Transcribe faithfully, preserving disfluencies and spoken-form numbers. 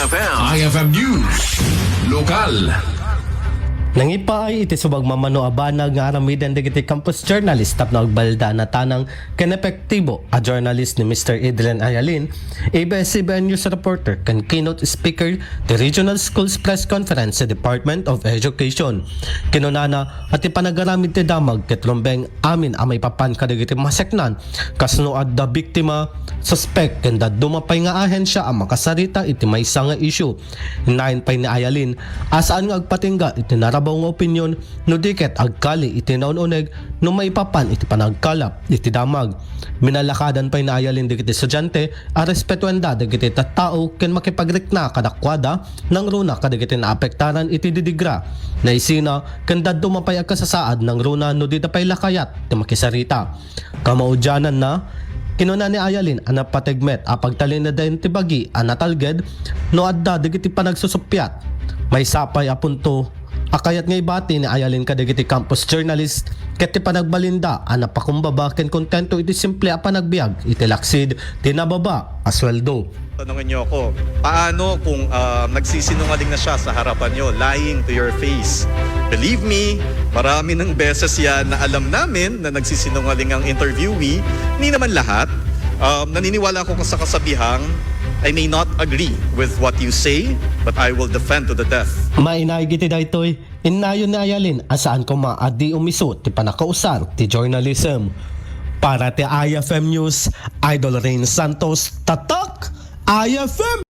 I F M News Lokal. Nangipaay iti subagmamano a banag nga aramiden dagiti campus journalist tapno agbalda a natanang ken epektibo a journalist ni Mister Adrian Ayalin, A B S C B N News reporter ken keynote speaker ti Regional Schools Press Conference sa Department of Education. Kinunana a ti panagaramid ti damag ket rumbeng amin a maipapan kadagiti maseknan kasno adda biktima, suspek ken dadduma pay nga ahensya a makasarita iti maysa nga issue. Innayon pay ni Ayalin a saan nga agpatingga iti narabaw nga opinyon no di ket agkali iti naun-uneg no maipapan iti panagkalap iti damag. Minalakadan pay ni Ayalin dagiti estudiante a respetuenda dagiti tattao ken makipagrikna kadakuada nangruna kadagiti naapektaran iti didigra, naisina ken dadduma pay a kasasaad nangruna no dida pay la kayat ti makisarita. Kamaudiananna, kinuna ni Ayalin a napateg met a pagtalinaeden ti bagi a natalged no adda dagiti panagsusuppiat. Maysa pay a punto a kayat nga ibati ni Ayalin kadagiti campus journalist ket ti panagbalinda a napakumbaba ken kontento iti simple a panagbiag iti laksid ti nababa a sueldo. Tanungin niyo ako, paano kung ah, nagsisinungaling na siya sa harapan niyo, lying to your face? Believe me, marami ng beses yan na alam namin na nagsisinungaling ang interviewee. Hindi naman lahat. Um, naniniwala ako sa kasabihang, I may not agree with what you say, but I will defend to the death. Mainaig iti daytoy, innayon ni Ayalin a saan koma a di umiso ti pannakausar ti journalism. Para ti I F M News, Idol Rain Santos, Tatak I F M!